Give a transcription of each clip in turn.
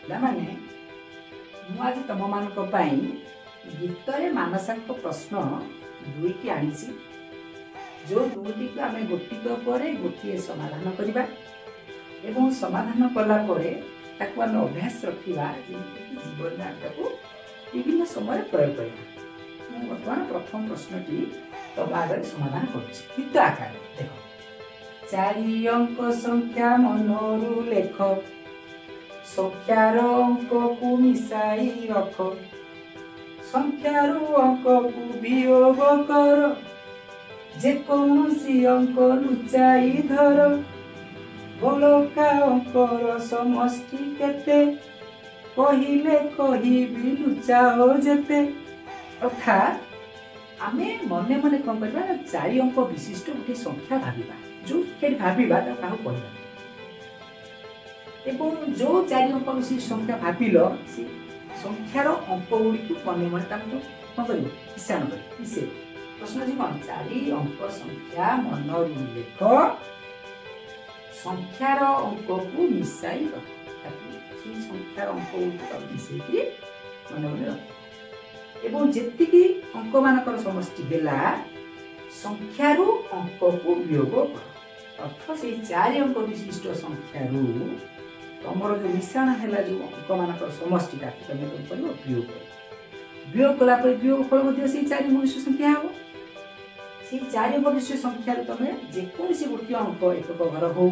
ପିଲାମାନେ, ମୁଁ ଆଜି ତମମାନଙ୍କ ପାଇଁ ଗୀତରେ ମାନସାଙ୍କ ପ୍ରଶ୍ନ ଦୁଇଟି ଆଣିଛି, ଯେଉଁ ଦୁଇଟିକୁ ଆମେ ଗୋଟିକ ପରେ ଗୋଟିଏ ସମାଧାନ କରିବା ଏବଂ ସମାଧାନ କଲା ପରେ ତାକୁ ଆମେ ଅଭ୍ୟାସ ରଖିବା, ଯେମିତିକି ଜୀବନରେ ଆମେ ତାକୁ ବିଭିନ୍ନ ସମୟରେ ପ୍ରୟୋଗ କରିବା। ମୁଁ ବର୍ତ୍ତମାନ ପ୍ରଥମ ପ୍ରଶ୍ନଟି ତମ ଆଗରେ ସମାଧାନ କରୁଛି ଗୀତ ଆକାରରେ। ଦେଖ, ଚାରି ଅଙ୍କ ସଂଖ୍ୟା ମନରୁ ଲେଖ, ସଂଖ୍ୟାର ଅଙ୍କକୁ ମିଶାଇ ରଖ, ସଂଖ୍ୟାରୁ ଅଙ୍କକୁ ବିୟୋଗ କର, ଯେକୌଣସି ଅଙ୍କ ଲୁଚାଇ ଧର, ବଳକା ଅଙ୍କର ସମଷ୍ଟି କେତେ, କହିଲେ କହିବି ଲୁଚାଅ ଯେତେ। ଅର୍ଥାତ୍ ଆମେ ମନେ ମନେ କ'ଣ କରିବା ନା ଚାରି ଅଙ୍କ ବିଶିଷ୍ଟ ଗୋଟିଏ ସଂଖ୍ୟା ଭାବିବା। ଯୋଉ ସଂଖ୍ୟାଟି ଭାବିବା ତାକୁ କାହାକୁ କହିବା, ଏବଂ ଯୋଉ ଚାରି ଅଙ୍କ ବିଶିଷ୍ଟ ସଂଖ୍ୟା ଭାବିଲ ସେ ସଂଖ୍ୟାର ଅଙ୍କ ଗୁଡ଼ିକୁ ମନେ ମନେ ତାକୁ କ'ଣ କରିବ, ମିଶ୍ରଣ କରିବ, ମିଶେଇବ। ପ୍ରଶ୍ନ ଅଛି କ'ଣ? ଚାରି ଅଙ୍କ ସଂଖ୍ୟା ମନରୁ ଲେଖ, ସଂଖ୍ୟାର ଅଙ୍କକୁ ମିଶାଇ ରଖ। ତାକୁ ସେଇ ସଂଖ୍ୟାର ଅଙ୍କ ଗୁଡ଼ିକୁ ତାକୁ ମିଶେଇକି ମନେ ମନେ ରଖ, ଏବଂ ଯେତିକି ଅଙ୍କମାନଙ୍କର ସମଷ୍ଟି ହେଲା ସଂଖ୍ୟାରୁ ଅଙ୍କକୁ ବିୟୋଗ କର। ଅର୍ଥ ସେଇ ଚାରି ଅଙ୍କ ବିଶିଷ୍ଟ ସଂଖ୍ୟାରୁ ତମର ଯୋଉ ମିଶ୍ରଣ ହେଲା ଯୋଉ ଅଙ୍କମାନଙ୍କର ସମଷ୍ଟି, ତାକୁ ତମେ କ'ଣ କରିବ, ବିୟୋଗ କରିବ। ବିୟୋଗ କଲା ପରେ ବିୟୋଗ ଫଳ ମଧ୍ୟ ସେଇ ଚାରି ଅଙ୍କ ବିଶିଷ୍ଟ ସଂଖ୍ୟା ହେବ। ସେଇ ଚାରି ଅଙ୍କ ବିଶିଷ୍ଟ ସଂଖ୍ୟାରୁ ତମେ ଯେକୌଣସି ଗୋଟିଏ ଅଙ୍କ, ଏକକ ଘର ହଉ,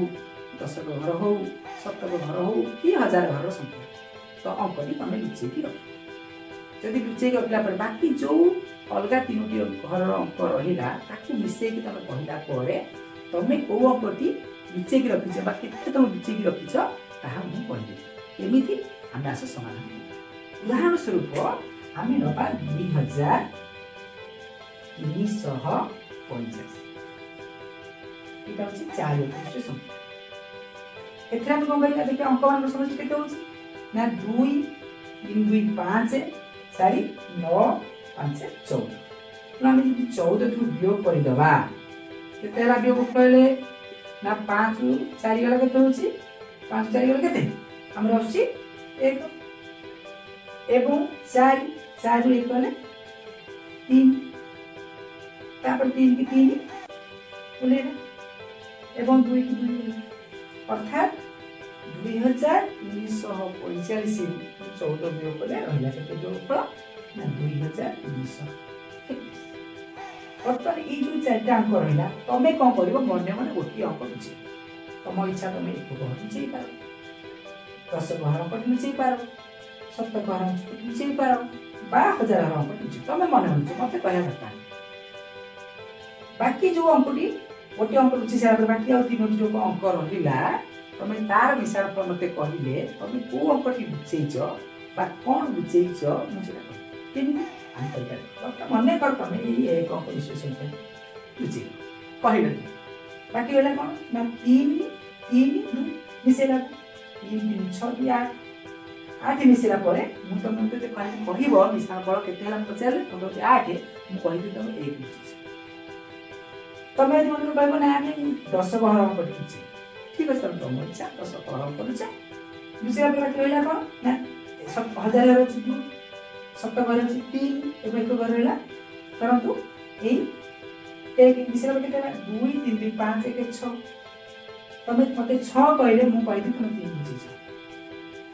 ଦଶକ ଘର ହଉ, ଶତକ ଘର ହଉ କି ହଜାର ଘରର ସଂଖ୍ୟା, ତ ଅଙ୍କଟି ତମେ ଲୁଚେଇକି ରଖିବ। ଯଦି ଲୁଚେଇକି ରଖିଲା ପରେ ବାକି ଯୋଉ ଅଲଗା ତିନୋଟି ଘରର ଅଙ୍କ ରହିଲା ତାକୁ ମିଶେଇକି ତମେ କହିଲା ପରେ ତମେ କୋଉ ଅଙ୍କଟି ଲୁଚେଇକି ରଖିଛ ବା କେତେ ତମେ ଲୁଚେଇକି ରଖିଛ ତାହା ମୁଁ କହିବି। ଏମିତି ଆମେ ଆସ ସମାଧାନ କରିବା। ଉଦାହରଣ ସ୍ୱରୂପ ଆମେ ନେବା 2345। ଏଇଟା ହଉଛି ଚାରି ଅଙ୍କ ବିଶିଷ୍ଟ ସଂଖ୍ୟା। ଏଥିରେ ଆମେ କଣ କରିବା, ଦେଖିବା ଅଙ୍କମାନଙ୍କର ସମଷ୍ଟି କେତେ ହଉଛି ନା 2 3 2 5 4 9 5 14। ତେଣୁ ଆମେ ଯଦି 14ରୁ ବିୟୋଗ କରିଦେବା କେତେ ହେଲା? ବିୟୋଗ କହିଲେ ନା 5 4 ଗଲା କେତେ ହଉଛି? 5 4 ଗଲା କେତେ ଆମର ଆସୁଛି 1, ଏବଂ 4 4 1 ଗଲେ 3, ତାପରେ 3 କି 3 ବୁଲେଇବା ଏବଂ 2 କି 2 ବୁଲେଇବା। ଅର୍ଥାତ୍ 2345ରୁ 14 ବିୟୋଗ କଲେ ରହିଲା କେତେ ଯୋଗଫଳ ନା 2331। ବର୍ତ୍ତମାନ ଏଇ ଯୋଉ ଚାରିଟା ଅଙ୍କ ରହିଲା ତମେ କଣ କରିବ, ମନେ ମନେ ଗୋଟିଏ ଅଙ୍କ ଲୁଚେଇବ। ତମ ଇଚ୍ଛା ତମେ ଏକ ଘର ଲୁଚେଇ ପାର, ଦଶକ ଘର ଅଙ୍କଟି ଲୁଚେଇ ପାର, ଶତକ ଘର ଅଙ୍କଟି ଲୁଚେଇ ପାର ବା ହଜାର ଘର ଅଙ୍କଟି ଲୁଚେଇ, ତମେ ମନେ ଲୁଚେଇ, ମତେ କହିବା ଦରକାର। ବାକି ଯୋଉ ଅଙ୍କଟି ଗୋଟିଏ ଅଙ୍କ ଲୁଚେଇ ସାରିଲା ପରେ ବାକି ଆଉ ତିନୋଟି ଯୋଉ ଅଙ୍କ ରହିଲା ତମେ ତାର ମିଶାଣ ଫଳ ମତେ କହିଲେ ତମେ କୋଉ ଅଙ୍କଟି ଲୁଚେଇଛ ବା କଣ ଲୁଚେଇଛ ମୁଁ ସେଟା କହିବି। କେମିତି ଆମେ କରିପାରିବା? ମନେ କର ତମେ ଏଇ ଏକ ଅଙ୍କ ବିଶେଷ ସଂଖ୍ୟା ଲୁଚେଇବ କହିଲ, ବାକି ରହିଲା କଣ ନା 3 3 2 ମିଶେଇଲା 3 3 6 2 8, 8 ମିଶେଇଲା ପରେ ମୁଁ ତମେ ମତେ କହିବ ମିଶାଣ ଫଳ କେତେ ହେଲା ମୁଁ ପଚାରିଲେ ତମେ କହୁଛ 8, ମୁଁ କହିବି ତମେ 1 ଲୁଚେଇଛ। ତମେ ଯଦି ମନେ କହିବ ନା ଆମେ ଦଶକ ଘର ଅଙ୍କଟି ଲୁଚେଇବ, ଠିକ ଅଛି, ତମେ ତମ ଇଚ୍ଛା ଦଶକ ଘର ଅଙ୍କ ଲୁଚା। ଲୁଚେଇଲା ପରେ ବାକି ରହିଲା କଣ ନା ହଜାର ଘର ଅଛି 2, ଶତ ଘରେ ଅଛି 3 ଏବଂ ଏକ ଘର ରହିଲା। ଧରନ୍ତୁ ଏଇ 1 ମିଶେଇଲା ପରେ କେତେ ହେଲା 2 3 2 5 1 6। ତମେ ମତେ 6 କହିଲେ ମୁଁ କହିବି ତମେ 3 ଲୁଚେଇଛ।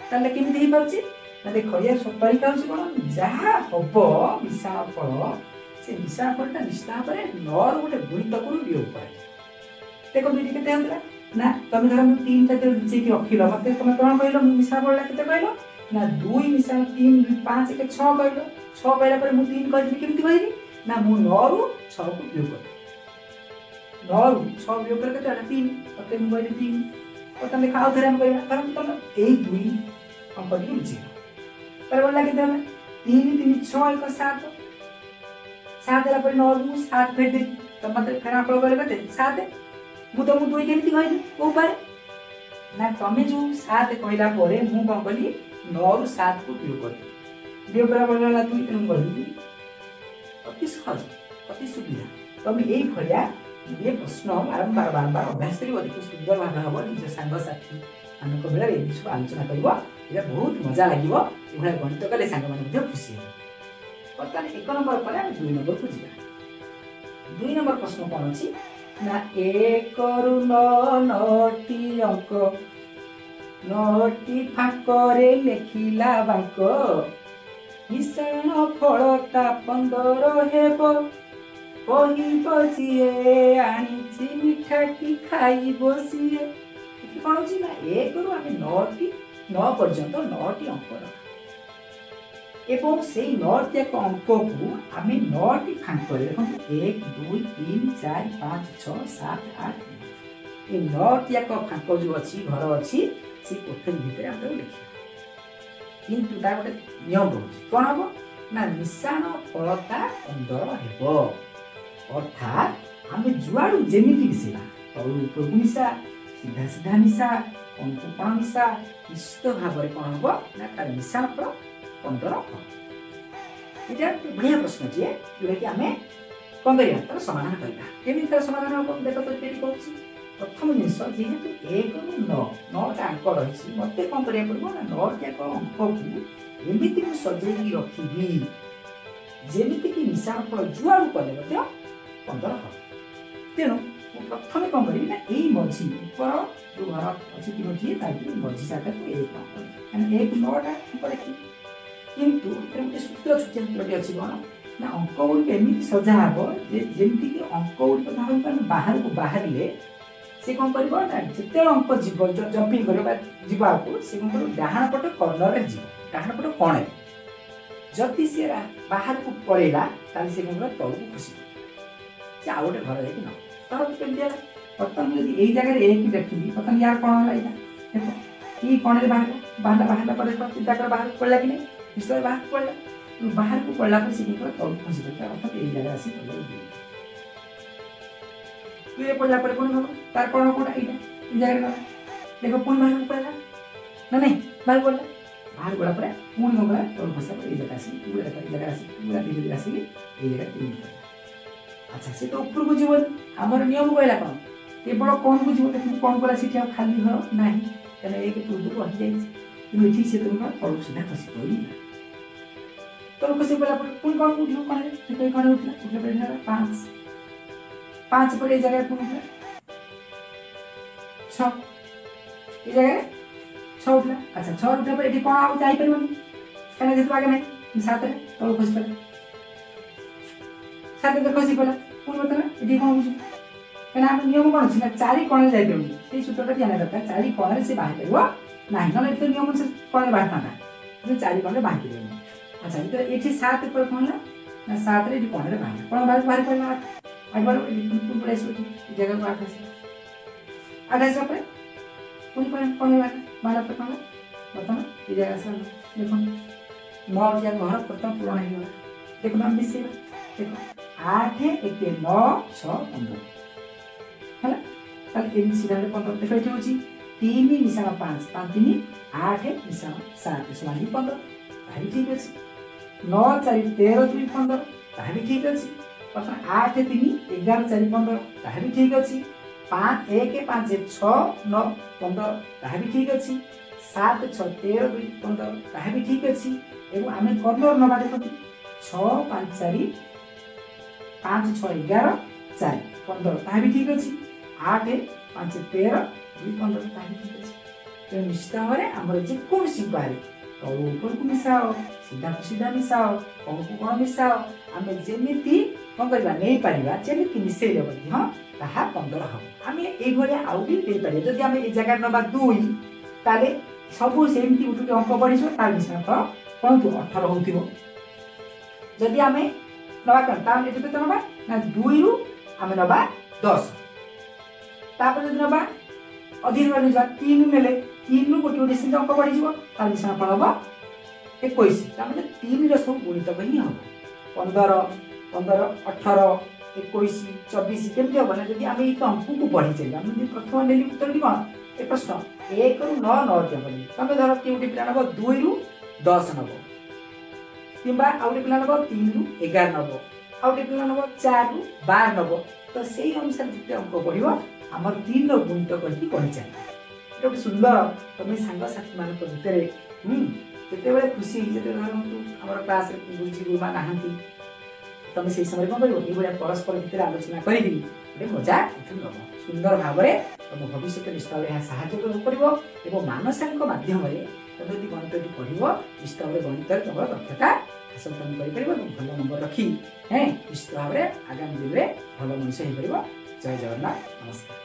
ତାହେଲେ କେମିତି ହେଇପାରୁଛି ନା ଦେଖ, ୟାର ତରିକା ହଉଛି କଣ, ଯାହା ହବ ମିଶାଣ ଫଳ ସେ ମିଶାଣ ଫଳଟା ନିଶ୍ଚିତ ଭାବରେ 9ର ଗୋଟେ ଗୁଣିତକରୁ ବିୟୋଗ କରାଯିବ। ଦେଖ ଦୁଇଟି କେତେ ହେଉଥିଲା ନା ତମେ ଧର ମୁଁ 3ଟା ଯେତେବେଳେ ଲୁଚେଇକି ରଖିଲ ମତେ ତମେ କଣ କହିଲ, ମୁଁ ମିଶାଣ ଫଳଟା କେତେ କହିଲ ନା 2 ମିଶାଣ 3 2 5 1 6 କହିଲ। 6 କହିଲା ପରେ ମୁଁ 3 କହିଦେଲି। କେମିତି କହିଲି ନା ମୁଁ 9ରୁ 6କୁ ବିୟୋଗ କଲି, 9ରୁ 6 ବିୟୋଗ କଲେ କେତେ ହେଲା 3, ମତେ ମୁଁ କହିଲି 3। ବର୍ତ୍ତମାନ ଦେଖ ଆଉ ଥରେ ଆମେ କହିବା, ଧରନ୍ତୁ ତମେ ଏଇ 2 ଅଙ୍କଟିକୁ ଲୁଚେଇଲ, ତାହେଲେ ବଳିଲା କେତେ ହେଲା 3 3 6 1 7, 7 ହେଲା ପରେ 9ରୁ ମୁଁ 7 ଫେରି ଦେଲି, ତମେ ମତେ ଫେଣା ଫଳ କହିଲେ କେତେ 7। ମୁଁ ତମକୁ 2 କେମିତି କହିଲି କୋଉ ଉପାୟରେ ନା ତମେ ଯୋଉ 7 କହିଲା ପରେ ମୁଁ କଣ କଲି 9ରୁ 7କୁ ବିୟୋଗ କଲି, ବିୟୋଗ କଲା ପରେ ହେଲା 2, ତେଣୁ ମୁଁ କହିଲି 2। ଅତି ସହଜ, ଅତି ସୁବିଧା। ତମେ ଏଇଭଳିଆ ଇଏ ପ୍ରଶ୍ନ ବାରମ୍ବାର ବାରମ୍ବାର ଅଭ୍ୟାସ କରିବ, ଦେଖିବ ସୁନ୍ଦର ଭାବେ ହବ। ନିଜ ସାଙ୍ଗସାଥି ମାନଙ୍କ ବେଳରେ ଏମିତି ସବୁ ଆଲୋଚନା କରିବ, ଏଇଟା ବହୁତ ମଜା ଲାଗିବ। ଏଭଳିଆ ଗଣିତ କଲେ ସାଙ୍ଗମାନେ ମଧ୍ୟ ଖୁସି ହେବେ। ବର୍ତ୍ତମାନ 1 ନମ୍ବର ପରେ ଆମେ 2 ନମ୍ବରକୁ ଯିବା। 2 ନମ୍ବର ପ୍ରଶ୍ନ କ'ଣ ଅଛି ନା, 1ରୁ 9 9ଟି ଅଙ୍କ 9ଟି ଫାଙ୍କରେ ଲେଖିଲା ବାଙ୍କ, ମିଶାଣ ଫଳଟା 15 ହେବ, କହିବ ଯିଏ ଆଣିଛି ମିଠାଟି ଖାଇବ ସିଏ। ଏଠି କ'ଣ ଅଛି ନା, 1ରୁ ଆମେ 9ଟି 9 ପର୍ଯ୍ୟନ୍ତ 9ଟି ଅଙ୍କ ନେବା ଏବଂ ସେଇ 9ଟି ଯାକ ଅଙ୍କକୁ ଆମେ 9ଟି ଫାଙ୍କରେ, ଦେଖନ୍ତୁ 1 2 3 4 5 6 7 8 9, ଏ 9ଟି ଯାକ ଫାଙ୍କ ଯେଉଁ ଅଛି, ଘର ଅଛି, ସେଇ କୋଠରୀ ଭିତରେ ଆମେ ତାକୁ ଲେଖିବା। କିନ୍ତୁ ତାର ଗୋଟେ ନିୟମ ରହୁଛି, କ'ଣ ହବ ନା, ମିଶାଣ ଫଳଟା 15 ହେବ। ଅର୍ଥାତ୍ ଆମେ ଯୁଆଡ଼ୁ ଯେମିତି ମିଶେଇବା, ତଳୁ ଉପରକୁ ମିଶା, ସିଧା ସିଧା ମିଶା, କଣକୁ କଣ ମିଶା, ନିଶ୍ଚିତ ଭାବରେ କ'ଣ ହବ ନା, ତାର ମିଶାଣ ଫଳ 15 ହବ। ଏଇଟା ବଢ଼ିଆ ପ୍ରଶ୍ନଟିଏ, ଯୋଉଟାକି ଆମେ କ'ଣ କରିବା, ତାର ସମାଧାନ କରିବା। କେମିତି ତାର ସମାଧାନ ହବ ଦେଖ ତ ଏଠି କହୁଛି। ପ୍ରଥମ ଜିନିଷ, ଯେହେତୁ 1ରୁ 9 9ଟା ଅଙ୍କ ରହିଛି, ମୋତେ କ'ଣ କରିବାକୁ ପଡ଼ିବ ନା, 9ଟି ଯାକ ଅଙ୍କକୁ ଏମିତି ମୁଁ ସଜେଇକି ରଖିବି ଯେମିତିକି ମିଶାଣ ଫଳ ଯୁଆଡ଼ୁ କଲେ ମଧ୍ୟ 15 ହବ। ତେଣୁ ମୁଁ ପ୍ରଥମେ କ'ଣ କରିବି ନା, ଏଇ ମଝି ଉପର ଯେଉଁ ଘର ଅଛି ତିନୋଟି, ତା ଭିତରୁ ମଝି ଜାଗାକୁ 1 ଅଙ୍କ, କାରଣ 1 9ଟା ଅଙ୍କ ଲେଖିବି। କିନ୍ତୁ ଏଥିରେ ଗୋଟେ ସୂତ୍ର, ଛୋଟିଆ ସୂତ୍ରଟି ଅଛି, କ'ଣ ନା, ଅଙ୍କ ଗୁଡ଼ିକ ଏମିତି ସଜା ହବ ଯେ ଯେମିତିକି ଅଙ୍କ ଗୁଡ଼ିକ ଧରନ୍ତୁ ଆମେ ବାହାରକୁ ବାହାରିଲେ ସେ କ'ଣ କରିବ ନା, ଯେତେବେଳେ ଅଙ୍କ ଯିବ ଜମ୍ପିଂ କରିବ ବା ଯିବ ଆଗକୁ, ସେ କ'ଣ କରିବ, ଡାହାଣ ପଟ କର୍ଣ୍ଣରରେ ଯିବ, ଡାହାଣ ପଟ କଣରେ। ଯଦି ସେ ବାହାରକୁ ପଳେଇଲା ତାହେଲେ ସେ କ'ଣ କରିବ, ତଳକୁ ଖସିବ, ସେ ଆଉ ଗୋଟେ ଘର ଯାଇକି ନେବ। ଧରନ୍ତୁ କେମିତି ହେଲା, ବର୍ତ୍ତମାନ ଯଦି ଏଇ ଜାଗାରେ 1 ଦେଖିଲି, ବର୍ତ୍ତମାନ ୟାର କ'ଣ ହେଲା, ଏଇଟା ଦେଖ ଏଇ କଣରେ ବାହାରିବ, ବାହାରିଲା, ବାହାରିଲା ପରେ ଚିନ୍ତା କର ବାହାରକୁ ପଳେଇଲା କି ନାହିଁ, ନିଶ୍ଚୟ ବାହାରକୁ ପଳେଇଲା। ବାହାରକୁ ପଳେଇଲା ପରେ ସେ କ'ଣ କରିବ, ତଳକୁ ଖସି ପଡ଼ିଲା, ଅର୍ଥାତ୍ ଏଇ ଜାଗାରେ ଆସି ପଡ଼ିଲା 2। 2ରେ ପଡ଼ିଲା ପରେ ପୁଣି ହବ ତାର କ'ଣ କୋଉଟା, ଏଇଟା ଏଇ ଜାଗାରେ ଗଲା, ଦେଖ ପୁଣି ବାହାରକୁ ପଳେଇଲା ନା ନାଇଁ, ବାହାରକୁ ପଳେଇଲା। ବାହାରକୁ ଗଲା ପରେ ପୁଣି କ'ଣ କଲା, ତଳକୁ ଖସିଲା ପରେ ଏଇ ଜାଗା ଆସିକି ପୁରା ଦେଖ, ଏଇ ଜାଗାରେ ଆସିକି ପୁରା ଧୀରେ ଧୀରେ ଆସିକି ଏଇ ଜାଗାରେ 3 ପଡ଼ିଲା। ଆଚ୍ଛା, ସେ ତ ଉପରକୁ ଯିବନି, ଆମର ନିୟମ କହିଲା କ'ଣ, କେବଳ କଣକୁ ଯିବ। ଦେଖନ୍ତୁ କ'ଣ କଲା, ସେଠି ଆଉ ଖାଲି ଘର ନାହିଁ, କାରଣ 1 ପୂର୍ବରୁ ରହିଯାଇଛି। କିନ୍ତୁ ଏଠି ସେ ତୁମେ ତଳକୁ ସିଧା ଖସି ପଡ଼ିଲା। ତଳକୁ ଖସି ପଡ଼ିଲା ପରେ ପୁଣି କ'ଣ ଉଠିବ, କଣରେ ଦେଖ, ଏଇ କଣରେ ଉଠିଲା, ଉଠିଲା ପରେ ହେଲା 5, 5 ପରେ ଏଇ ଜାଗାରେ ପୁଣି ଉଠିଲା 6, ଏଇ ଜାଗାରେ 6 ଉଠିଲା। ଆଚ୍ଛା, 6 ଉଠିଲା ପରେ ଏଠି କ'ଣ ଆଉ ଯାଇପାରିବନି, କାରଣ ଯେହେତୁ ଆଗେ ନାହିଁ, 7ରେ ତଳକୁ ଖସି ପଡ଼ିଲା, 7ରେ ଖସି ପଡ଼ିଲା। ପୁଣି ବର୍ତ୍ତମାନ ଏଠି କ'ଣ ବୁଝିବ, କାରଣ ଆମ ନିୟମ କ'ଣ ଅଛି ନା, 4 କଣରେ ଯାଇପାରିବନି, ସେଇ ସୂତ୍ରଟା ଜାଣିବା ଦରକାର, 4 କଣରେ ସେ ବାହାରି ପାରିବ ନାହିଁ, ନହେଲେ ଏଠି ତ ନିୟମ ଅନୁସାରେ କଣରେ ବାହାରିଥାନ୍ତା, କିନ୍ତୁ 4 କଣରେ ବାହାରି ପାରିବନି। ଆଚ୍ଛା, ଯେତେବେଳେ ଏଠି 7 ପରେ କ'ଣ ହେଲା ନା, 7ରେ ଏଠି କଣରେ ବାହାରିଲା, କ'ଣ ବାହାରକୁ ବାହାରି ପଡ଼ିଲା, 8, 8 ବାହାର ଏଠି ପୁଣି ପଳେଇ ଆସିବ ଏଠି, ଏ ଜାଗାକୁ 8 ଆସିଲା। 8 ଆସିଲା ପରେ ପୁଣି କଣରେ ବାହାରିଲା, ବାହାରିଲା ପରେ କ'ଣ ହେଲା, ବର୍ତ୍ତମାନ ଏ ଜାଗା ଆସିଲା 9। ଦେଖନ୍ତୁ 9ଟି ଯାକ ଘର ବର୍ତ୍ତମାନ ପୂରଣ ହେଇଗଲା। ଦେଖନ୍ତୁ ଆମେ ମିଶେଇବା, ଦେଖ 8 1 9 6 15 ହେଲା, ତାହେଲେ ଏମିତି ସିଧା 15। ଦେଖ ଏଠି ହେଉଛି 3 ମିଶାଣ 5, 5 3 8 ମିଶାଣ 7 ସମାନ 15, ତାହା ବି ଠିକ୍ ଅଛି। 9 4 13 2 15, ତାହା ବି ଠିକ୍ ଅଛି। ବର୍ତ୍ତମାନ 8 3 11 4 15, ତାହା ବି ଠିକ୍ ଅଛି। 5 1 5 6 9 15, ତାହା ବି ଠିକ୍ ଅଛି। 7 6 13 2 15, ତାହା ବି ଠିକ୍ ଅଛି। ଏବଂ ଆମେ କର୍ଣ୍ଣର ନେବା, ଦେଖନ୍ତୁ 6 5 4 5 6 11 4 15, ତାହା ବି ଠିକ୍ ଅଛି। 8 5 13 2 15, ତାହା ବି ଠିକ୍ ଅଛି। ତେଣୁ ନିଶ୍ଚିତ ଭାବରେ ଆମର ଯେକୌଣସି ଉପାୟରେ ତଳୁ ଉପରକୁ ମିଶାଅ, ସିଧାକୁ ସିଧା ମିଶାଅ, କଣକୁ କଣ ମିଶାଅ, ଆମେ ଯେମିତି କ'ଣ କରିବା ନେଇପାରିବା, ଯେମିତି ମିଶେଇଲେ ମଧ୍ୟ ତାହା 15 ହବ। ଆମେ ଏଇଭଳିଆ ଆଉ ବି ଦେଇପାରିବା। ଯଦି ଆମେ ଏଇ ଜାଗାରେ ନେବା 2, ତାହେଲେ ସବୁ ସେମିତି ଗୋଟେ ଗୋଟେ ଅଙ୍କ ବଢ଼ିଯିବ, ତାର ମିଶାଣ ଫଳ କ'ଣ ହେଉଥିବ, 18 ହେଉଥିବ। ଯଦି ଆମେ ନେବା କ'ଣ, ତାହେଲେ ଏଠି କେତେ ନେବା ନା, 2ରୁ ଆମେ ନେବା 10, ତାପରେ ଯଦି ନେବା ଅଧିକ ନେଇଯିବା 3 ନେଲେ 3ରୁ ଗୋଟେ ଗୋଟେ ସେମିତି ଅଙ୍କ ବଢ଼ିଯିବ, ତାର ମିଶାଣ ଫଳ ହବ 21। ତାମାନେ 3ର ସବୁ ଗୁଣିତକ ହିଁ ହବ 15, 15 18 21 24। କେମିତି ହବ ନା, ଯଦି ଆମେ ଏଇ ଅଙ୍କକୁ ବଢ଼ି ଚାଲିବା, ଆମେ ଯଦି ପ୍ରଥମ ନେଲି ଉତ୍ତରଟି କ'ଣ, ଏ ପ୍ରଶ୍ନ 1ରୁ 9 9ଟି ଅଙ୍କ ନେଲି, ତମେ ଧର କିଏ ଗୋଟେ ପିଲା ନେବ 2ରୁ 10 ନେବ, କିମ୍ବା ଆଉ ଗୋଟେ ପିଲା ନେବ 3ରୁ 11 ନେବ, ଆଉ ଗୋଟେ ପିଲା ନେବ 4ରୁ 12 ନେବ, ତ ସେଇ ଅନୁସାରେ ଯେତେ ଅଙ୍କ ବଢ଼ିବ ଆମର 3ର ଗୁଣିତକ ହେଇକି ବଢ଼ି ଚାଲିବ। ଏଟା ଗୋଟେ ସୁନ୍ଦର, ତମେ ସାଙ୍ଗସାଥିମାନଙ୍କ ଭିତରେ ଯେତେବେଳେ ଖୁସି, ଯେତେବେଳେ ଧରନ୍ତୁ ଆମର କ୍ଲାସରେ ଗୁରୁଜୀ ଗୁରୁମା ନାହାନ୍ତି, ତମେ ସେଇ ସମୟରେ କ'ଣ କରିବ? ଏଇଭଳିଆ ପରସ୍ପର ଭିତରେ ଆଲୋଚନା କରିକିରି ଗୋଟେ ମଜା ଏଥିରୁ ନେବ। ସୁନ୍ଦର ଭାବରେ ତମ ଭବିଷ୍ୟତ ନିଶ୍ଚିତ ଭାବରେ ଏହା ସାହାଯ୍ୟ କରିବ ଏବଂ ମାନସାଙ୍କ ମାଧ୍ୟମରେ ତମେ ଯଦି ଗଣିତଟି ପଢ଼ିବ, ନିଶ୍ଚିତ ଭାବରେ ଗଣିତରେ ତମର ଦକ୍ଷତା ହାସଲ ତମେ କରିପାରିବ ଏବଂ ଭଲ ନମ୍ବର ରଖି ନିଶ୍ଚିତ ଭାବରେ ଆଗାମୀ ଦିନରେ ଭଲ ମଣିଷ ହେଇପାରିବ। ଜୟ ଜଗନ୍ନାଥ, ନମସ୍କାର।